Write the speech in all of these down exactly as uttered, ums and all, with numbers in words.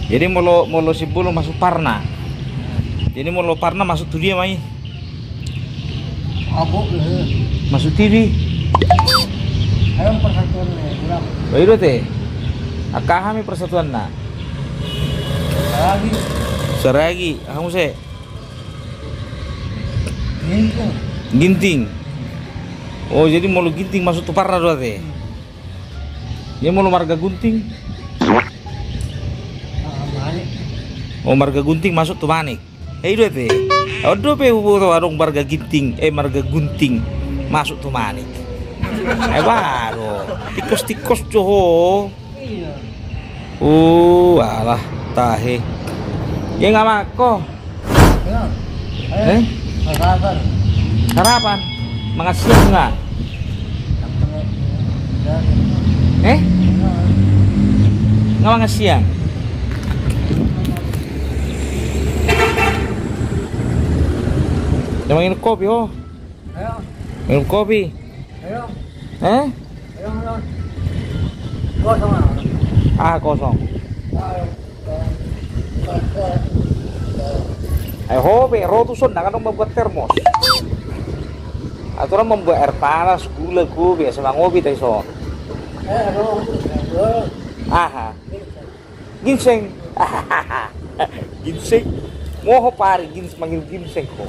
Jadi molo, molo Simbolon masuk Parna. Jadi molo Parna masuk tu dia ma i? Aku, eh. Masuk T V. Ayo persatuan, eh, ulang. Oh, i do ate. Angka aha ma i persatuanna? Saragi. Saragi. Aha muse? Ginting. Ginting. Oh, jadi molo Ginting masuk tu Parna do ate. Ia molo marga Gunting? Ah, Manik. Oh, marga Gunting masuk tu Manik. Eh, i do ate. On dope huboto adong marga Ginting, eh, marga Gunting masuk tu Manik. Eh, baru. Tikus-tikus jo ho. Iya. Oh, alah, tahe. Ia nga mangko. Ya. Eh? Sarapan. Sarapan? Mangan siang nga? Eh? Nga mangan siang? Nga manginum kopi, ho? Ayo. Minum kopi. Ayo. Eh? Ayo, ayo. Kosong, ah. Ah, kosong. Ayo. Ayo, ho be, ro tuson, ndang adong mambuat termos. Aturan mambuat air panas, gula, kopi, asa mangopi hita dison. Eh, ro, ro. Aha. Ginseng. Ginseng. Moho pari gins-, manginum ginseng ho.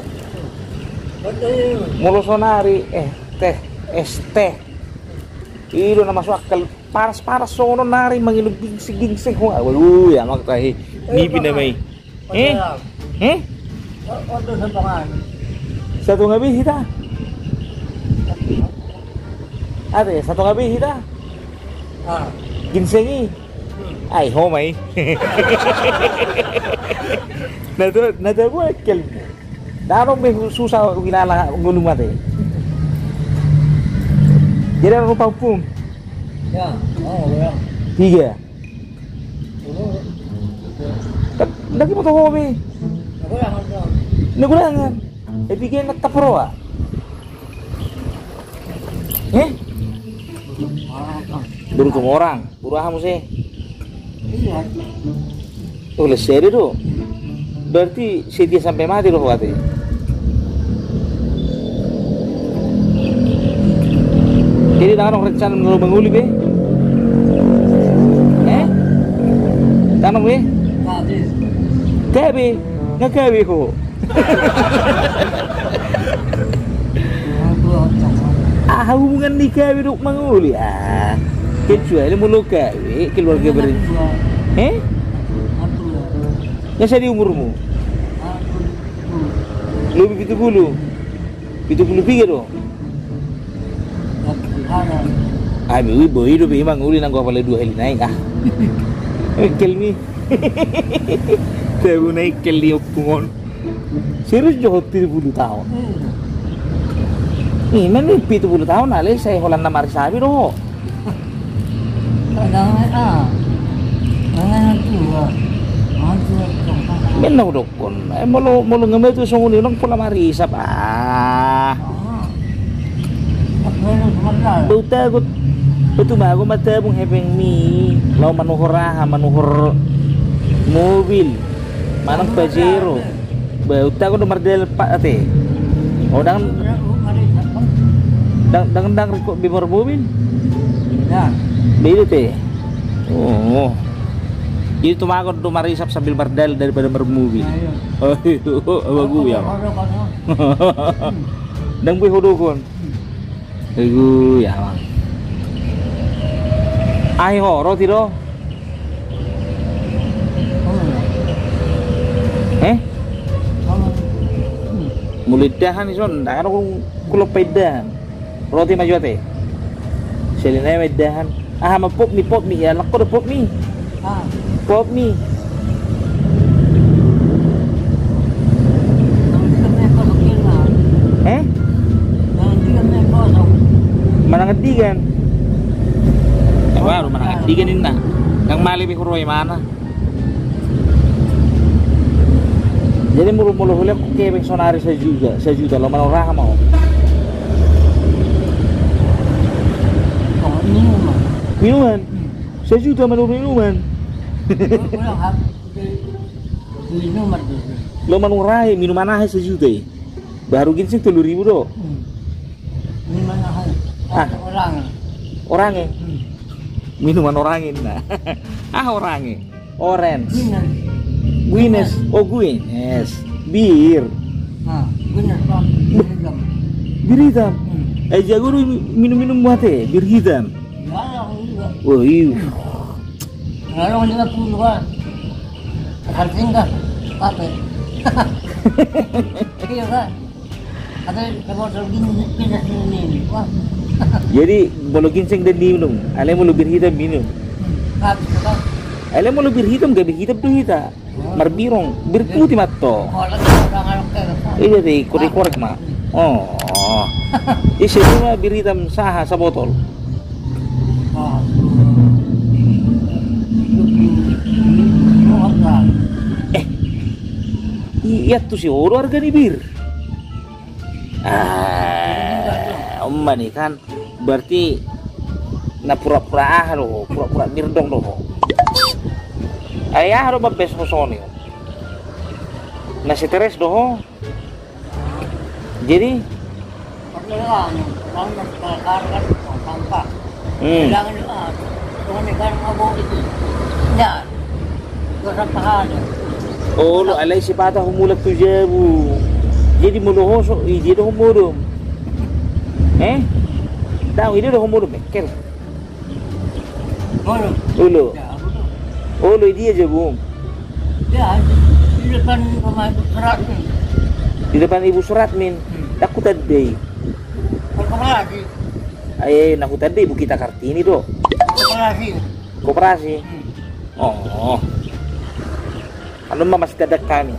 Molo sonari, eh, teh, es teh. I do na masuk akal, panas-panas songon on nari manginum ginseng, ginseng ho. Waduh, ya mak tahi. Nipi nama i. Eh? Eh? Satonga be hita. Ate, satonga be hita. Ah. Ginseng i. Ai, ho ma i. Na tu, na tu, gue kelmu. Dano be susah gilala ngolu mate. Jadi anu pampung. Ya, oh, ya. Tiga. Kan lagi motor ho be. Nagulangan. Eh, piga na taproa. Eh? Boru Tumorang. Boru aha muse? Iya. Oh, les sede do. Berarti setia sampai mati do ho ate. Jadi ndang adong rencana molo mangoli be? Eh? Ndang adong be? Gabe. Gabe. Nga gabe ho. Aha hubungan ni gabe dohot mangoli? Ah, kecuali molo gabe keluarga berencana. Eh? Nga sadia umurmu? Lobi pitu pulu. Pitu pulu piga do? Ai be, ui, boi do be i mangoli nanggo apala dua hali naeng, ah. Kelmi. Tahu naeng kelmi ompung on. Serius jo ho pitu pulu taon. Hmm. Ima ni pitu pulu taon ale sai holan na marisapi do ho. Kadang, ah. Kadang tua. Mantua. Mena udokkon. Eh, molo, molo nga mate songon i nang pola marisap. Ah. Ah. Ba hutagon, ba tumagon ma tabung hepengmi. Laho manuhor aha, manuhor mobil. Manang Pajero. Ba hutagon do mardalan pa ate. Oh, ndang, ndang, ndang rikot be marmobil. Ba i do ate. Oh. Jadi tumagon do marisap sambil mardalan daripada marmobil. Oh, iyo. Abagu ya. Ndang be hudokkon. Abagu ya, Bang. Ai ho, roti do. Eh? Molo indahan dison, ndang adong, kulop pa indahan. Roti ma jo ate. Selain ai ma indahan. Aha ma popmi, popmi, ya, lako do popmi. Ah. Popmi. Eh? Manang andigan. Eh, baru manang andigan inna. Ndang male be huroha imana. Jadi molo, molo hulehon kepeng sonari sajuta, sajuta, laho manuhor aha ma ho? Minuman. Minuman? Sajuta manuhor minuman. Ulang, ha? Minuman tu. Lomo manang orange, minuman aha sajuta i? Baru ginseng tolu ribu do. Hmm. Minuman aha? Ah. Orange. Orange? Hmm. Minuman orange na. Ah, orange. Orange. Guinness. Guinness. Oh, Guinness. Bir. Ah, Guinness, Pak. Bir hitam. Bir hitam? Hmm. Eh, jago do minum-minum mate, bir hitam. Ya, ya, iya. Oh, iya. Lalu lima puluh, Pak. Asal singgah, pakai. Iya, Pak. Ada sebotol gin-, Guinness ini, wah. Jadi, molo ginseng dang diinum, alai molo bir hitam minum. Hmm, habis, Pak. Alai molo bir hitam, gabe hitam do hita. Oh. Marbirong, bir putih ma antong. Oh, lagi orang anak kayak apa? Iya, deh, korek-korek ma. Oh. Ise cuma bir hitam saha sabotol? Eh, iya tu si oro harga ni bir. Ah, umma ni kan berarti na pura-pura aha do ho, pura-pura mirdong do ho. Ai aha do mambes ho soni? Na stres do ho. Jadi, hmm. Olo, alai sipata ho mulak tu jabu. Jadi molo ho so, ijia do ho modom? Eh? Daong, ijia do ho modom, Michael? Olo. Olo, ijia jabum? Ya, di depan rumah Ibu Suratmin. Di depan Ibu Suratmin. Hmm. Dang hutandai. Koperasi. Ai, na hutandai Ibu Gita Kartini do. Koperasi. Koperasi. Hmm. Oh. Anu ma masih tanda kami.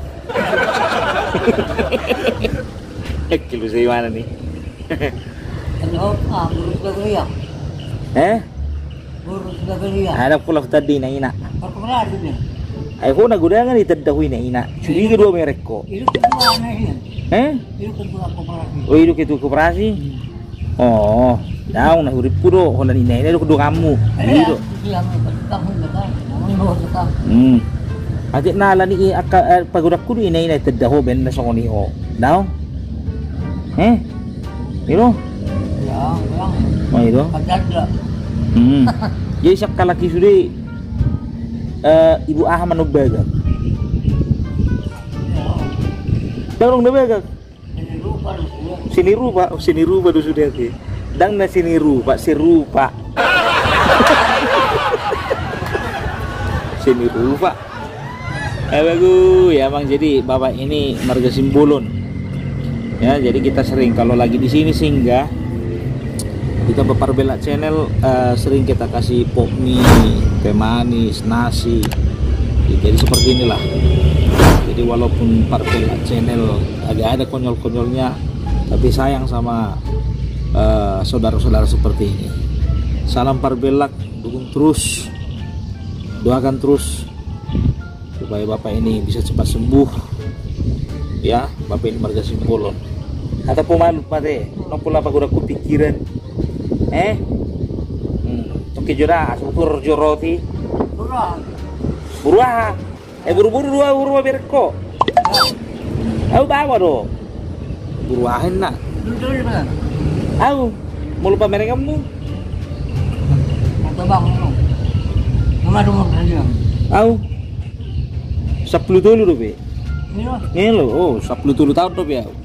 Eh, kilu saya mana nih? Kan ho, ah, burus bagus ya. Eh? Burus bagus ya. Ada pula tadi na ina. Perkara tu dia. Ai ho na godangan i tanda ho ina ina. Curiga do au merek ho. Itu kedua na ina. Eh? Itu kedua koperasi. Oh, itu ketua koperasi. Hmm. Oh, daong na hurippu do, holan ina ina do donganmu. Iya. Iya do. Iya, kamu betul. Kamu betul. Hmm. Atik na alani i angka, eh, pagodangku do ina ina tanda ho baen na songon i ho. Daong. Eh? Iro? Ya, ya. Oh, iro. Pajaga. Hmm. Jadi siap kalaki sude, eh, ibu aha manombaga. Ya. Daong na bagak. Seni rupa, oh, seni rupa do sude ate. Dang na seni rupa, serupa. Seni rupa. Eh, bagus ya, Bang. Jadi, Bapak ini marga Simbolon. Ya, jadi kita sering kalau lagi di sini singgah, kita Parbelak Channel, eh, sering kita kasih pop mie, teh manis, nasi. Ya, jadi seperti inilah. Jadi walaupun Parbelak Channel agak ada konyol-konyolnya, tapi sayang sama, eh, saudara-saudara seperti ini. Salam Parbelak, dukung terus, doakan terus supaya bapak ini bisa cepat sembuh. Ya, bapak ini marga Simbolon. Atau pemalu mate, nopo lapa guna ku pikiran. Eh? Hmm, toke jora, asutur joroti. Buruaha. Eh, buru-buru dua, buru berko. Au bawa do. Buruaha na. Au. Molo pamerenganmu? Au. Sampulu tolu dope. Iya. Ngelo, oh, sampulu tolu taon dope au.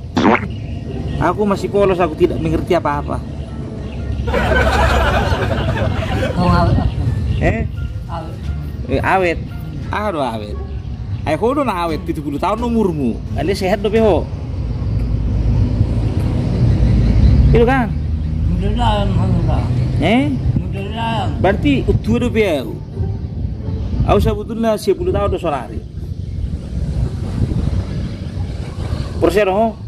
Aku masih polos, aku tidak mengerti apa-apa. Eh? Eh, awet. Aha do awet? Ai ho do na awet, pitu pulu taon umurmu. Alai sehat dope ho. Itu kan? Eh? Berarti utua dope au. Au sabutulna sia pulu taon do sonari. Porsea do ho?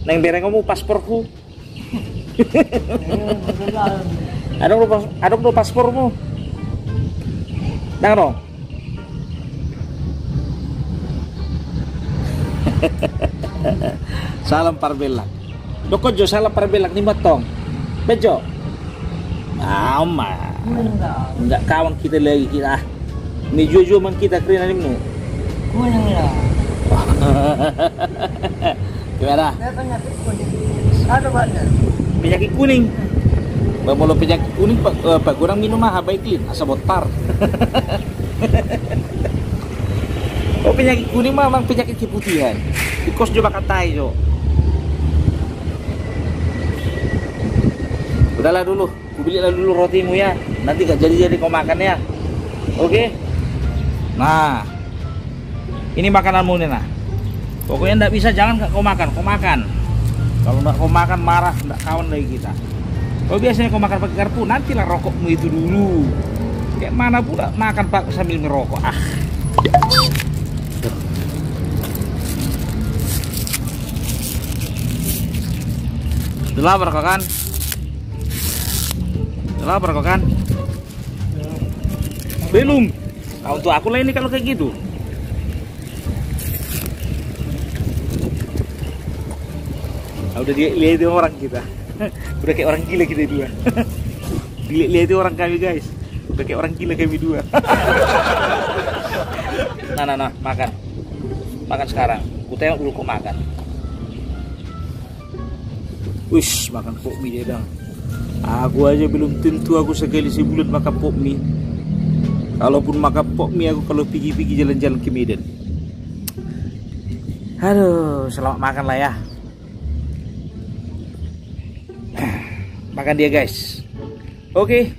Naeng bereng hamu pasporhu. Adong do pas-, adong do paspormu? Dang adong. Salam Parbelak. Dokon jo salam Parbelak ni mantong. Bejo. Ah, ma. Enggak kawan kita lagi kita. Ni jua-jua mang kita keren animu. Kuning lah. Gimana? Penyakit kuning. Ada banyak. Penyakit kuning. Ba molo penyakit kuning, pa, eh, pagodang minum aha, Baiklin, asa bontar. Oh, penyakit kuning mah mang penyakit keputihan. Di kos jo bakat tai jo. Udahlah dulu. Kubeli lah dulu rotimu ya. Nanti gak jadi-jadi kau makan ya. Oke. Nah. Ini makananmu nih nah. Pokoknya ndak bisa jangan gak kau makan, kau makan. Kalau ndak kau makan marah, ndak kawan lagi kita. Kau biasanya kau makan pakai garpu, nantilah rokokmu itu dulu. Kayak mana pula makan pak sambil merokok. Ah. Udah lapar kau kan? Udah lapar kau kan? Belum. Nah, untuk aku lah ini kalau kayak gitu. Ah, udah dilihat orang kita. Udah kayak orang gila kita dua. Dilihat orang kami guys. Udah kayak orang gila kami dua. Nah, nah, nah, makan. Makan sekarang. Ku tengok dulu kau makan. Wis, makan pop mie dia dang. Aku aja belum tentu aku sekali sebulan makan pop mie. Kalaupun makan pop mie aku kalau pigi-pigi jalan-jalan ke Medan. Aduh, selamat makan lah ya. Makan dia guys. Oke.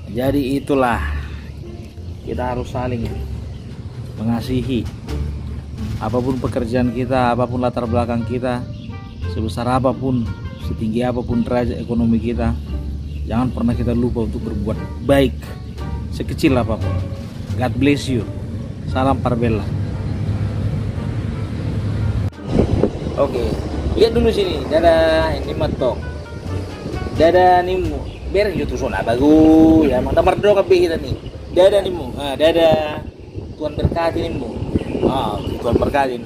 Jadi itulah, kita harus saling mengasihi. Apapun pekerjaan kita, apapun latar belakang kita, sebesar apapun, setinggi apapun derajat ekonomi kita, jangan pernah kita lupa untuk berbuat baik, sekecil apapun. God bless you. Salam Parbella. Oke, lihat dulu sini. Dadah, ini mentok. Dadah nimmu. Bereng jo tu sona bagu ya, mana mardok be hita ni. Dadah nimmu. Ah, dadah. Tuhan berkati nimmu. Ah, Tuhan berkati.